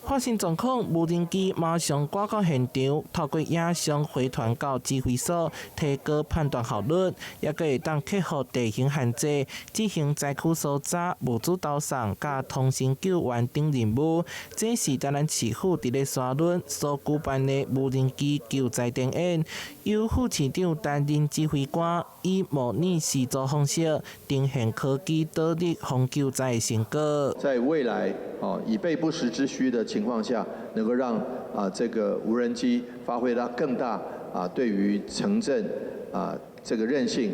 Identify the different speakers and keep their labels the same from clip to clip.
Speaker 1: 發生狀況，無人機馬上趕到現場，透過影像回傳到指揮所，提高判斷效率，也閣會當克服地形限制，執行災區搜查、物資投送、佮通訊救援等任務。這是台南市府佇咧沙崙所舉辦的無人機救災展演，由副市長擔任指揮官，以模擬實作方式呈現科技導力防救災的成果。
Speaker 2: 在未來，哦，以備不時之需的情況下，能夠讓這個無人機發揮到更大對於城鎮這個韌性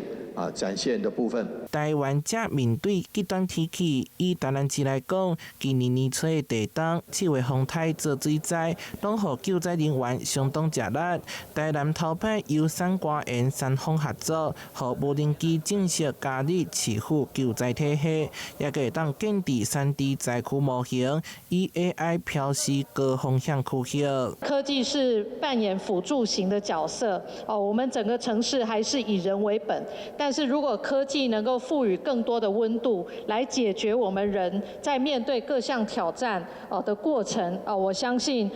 Speaker 2: 展現的部分。
Speaker 1: 台灣正面對極端天氣，以台南市來講，今年年初的地動、7月風颱做水災，攏予救災人員相當食力。台南頭擺由產官研三方合作，予無人機正式加入市府救災體系，也會當建置3D 災區模型，以 AI 標示高風險區域。
Speaker 3: 科技是扮演輔助型的角色，哦，我們整個城市還是以人為本，但是如果科技能夠賦予更多的溫度，來解決我們人在面對各項挑戰哦的過程啊，我相信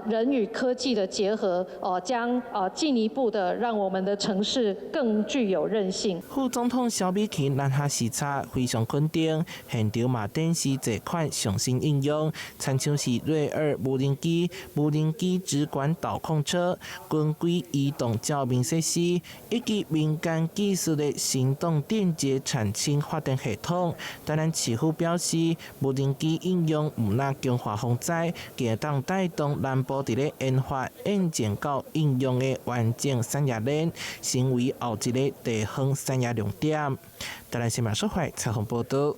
Speaker 3: 人與科技的結合哦，將進一步的讓我們的城市更具有韌性。
Speaker 1: 副總統蕭美琴南下視察，非常肯定，現場嘛展示這款上新應用，親像是睿爾無人機、無人機直管導控車、軍規移動照明設施，以及民間技術的行動電解產氫發電系統。台南市府表示，無人機應用毋但強化防災，更會當帶動南部佇咧研發、驗證到應用的完整產業鏈，成為後一个地方產業亮點。台南新聞說採訪報道。